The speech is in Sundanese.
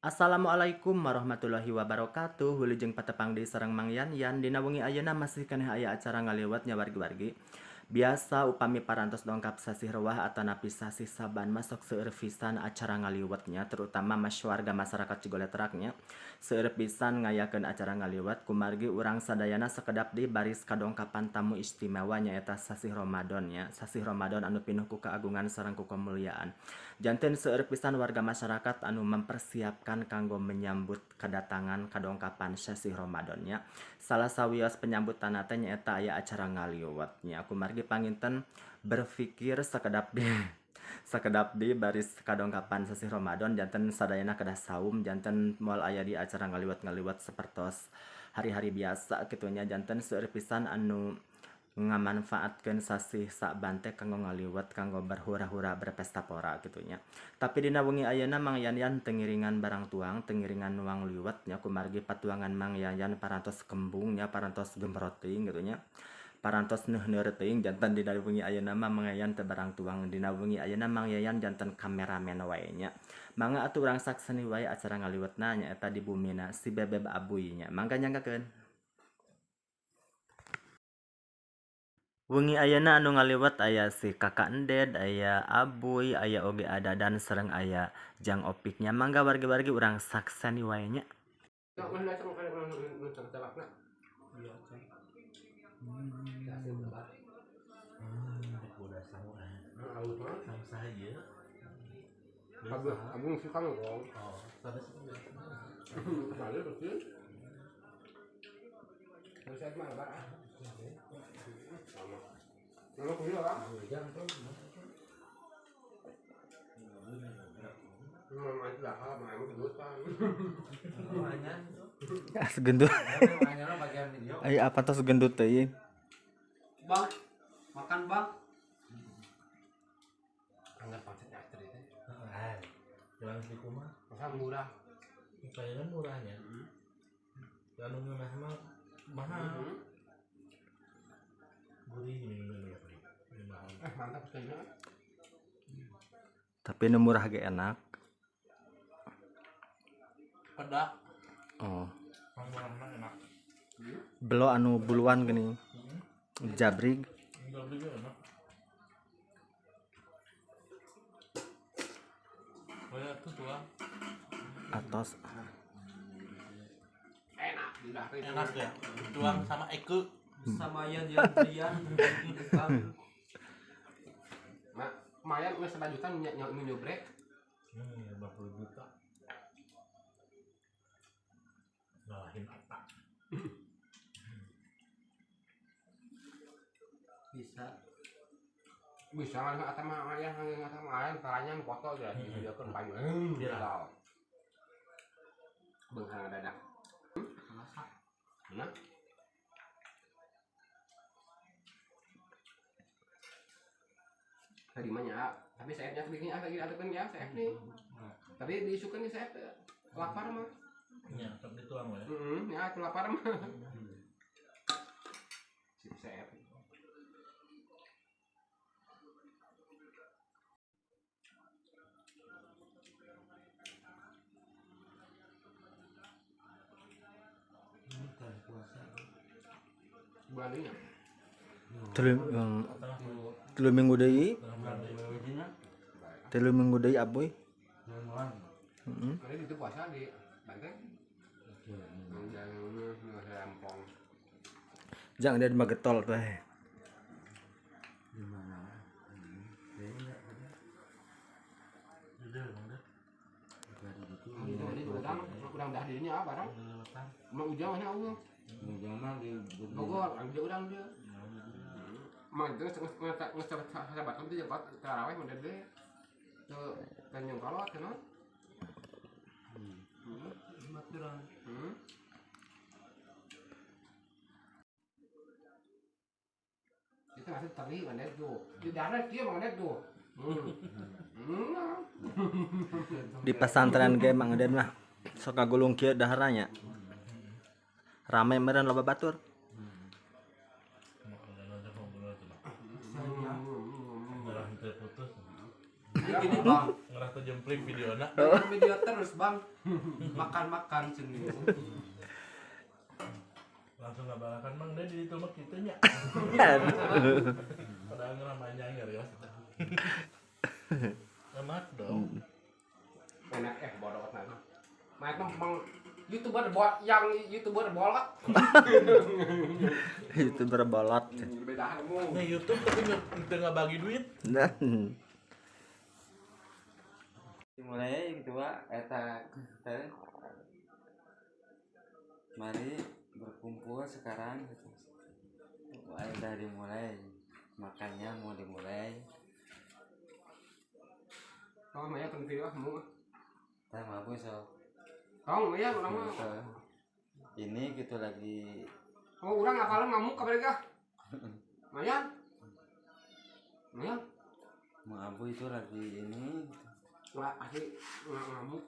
Assalamualaikum warahmatullahi wabarakatuh. Wilujeng patepang deui sareng Mang Yan Yan. Dina wengi ayeuna masih keneh aya acara ngaliwet nya wargi-wargi. Biasa upami parantos dongkap sasih Rewah atanapi sasih Saban mah sok seueur pisan acara ngaliwet nya, terutama warga masyarakat Cigoletrak nya. Seueur pisan ngayakeun acara ngaliwet kumargi urang sadayana sakedap deui baris kadongkapan tamu istimewa nyaeta sasih Ramadan nya. Sasih Ramadan anu pinuh ku keagungan sareng ku kemuliaan. Janten seueur pisan warga masyarakat anu mempersiapkan kanggo menyambut kedatangan kadongkapan sasih Ramadan nya. Salah sawios penyambutan teh nyaeta aya acara ngaliwet nya. Kumargi panginten berpikir sakedap di baris kadongkapan sasih Ramadan, janten sadayana kedah saum, janten moal aya di acara ngaliwet-ngaliwet sapertos hari-hari biasa kitu nya. Janten seueur pisan anu ngamanfaatkeun sasih Sa'ban teh kanggo ngaliwet, kanggo berhura-hura, berpesta pora kitu nya. Tapi dina wengi ayeuna Mang Yan Yan teu ngiringan barang tuang, teu ngiringan nuang liwet nya, kumargi patuangan Mang Yan Yan parantos kembung nya, parantos gembrot teuing kitu nya, parantos neuhneur teuing. Janten dina wengi ayeuna mah Mang Yayan teu barang tuang. Dina wengi ayeuna Mang Yayan janten kameramen wae nya. Mangga atuh urang sakseni wae acara ngaliwetna, nyaeta di bumina si Bebeb Abuy nya. Mangga nyanggakeun. Wengi ayeuna anu ngaliwet aya si Kakak Ended, aya Abuy, aya oge Adadan sareng aya Jang Opik nya. Mangga wargi-wargi urang sakseni wae nya. Gendut. Ayo apa tuh gendut teh? Bang, makan bang. Anggar pangsitnya tadi teh. Jalan di kumah. Masa murah. Kayaknya murahnya. Lalu ngeunah mah mahal. Gurih ini mahal. Mantap kayaknya. Tapi nu murah ge enak. Pedak. Oh. Murah mah enak. Belo anu buluan gini. Jabrig. Jabrig enak. Oh tuh tua. Atos. Enak, enak ya. Tuang sama Eke. Sama Yan Yan Rian. Mak, lumayan wis selanjutan nyobrek. 50 juta. Ngalahin apa? Bisa. Bisa nggak atau mah ayah nggak atau mah ayah caranya foto ya di video kan banyak. Viral. Benghang dadak. Masak. Nah. Tadi mah ya, tapi saya bikin lagi ada kan ya saya nih. Tapi diisukan nih saya lapar mah. Ya, tapi dituang ya. Ya aku lapar mah. Sip saya. Bulan Telu minggu deui. Telu minggu deui Abuy. Heeh. Ini itu puasa di Banten. Jangan ada di Magetol teh. Di mana? Urang dah dirinya apa barang? Mau ujang mana Allah? Ujang di Bogor, dia urang dia. Mang itu ngesabat itu jempat tarawih mun dede. Tuh Tanjung Kalot kan? Maturan. Itu masih teri mana tuh. Di darat dia mana tuh. Di pesantren ge Mang Den mah sok ngagulung kieu daharanya. Rame meureun loba batur. Gini bang. Ngerah tuh jempling videona. Video terus bang. Makan-makan sini. Langsung ngabalakan mang deh di itu mah kitu nya. Padahal ngerah manjang ya. Enak dong. Enak bodoh nah. Mah itu mang YouTuber buat yang YouTuber bolot. YouTuber bolot. Beda mu. Nah, YouTube tapi nggak bagi duit. Nah. Mulai gitu pak eta teh. Mari berkumpul sekarang gitu. Wah, udah dimulai, makanya mau dimulai. Tong mah ya tong video ah mu. Tah mampu so. Tong ya urang mah. Gitu. Ini gitu lagi. Oh, urang apalan ngamuk ka mereka. Mayan. Mayan. Mau abu itu lagi ini. Wah, asli ngamuk.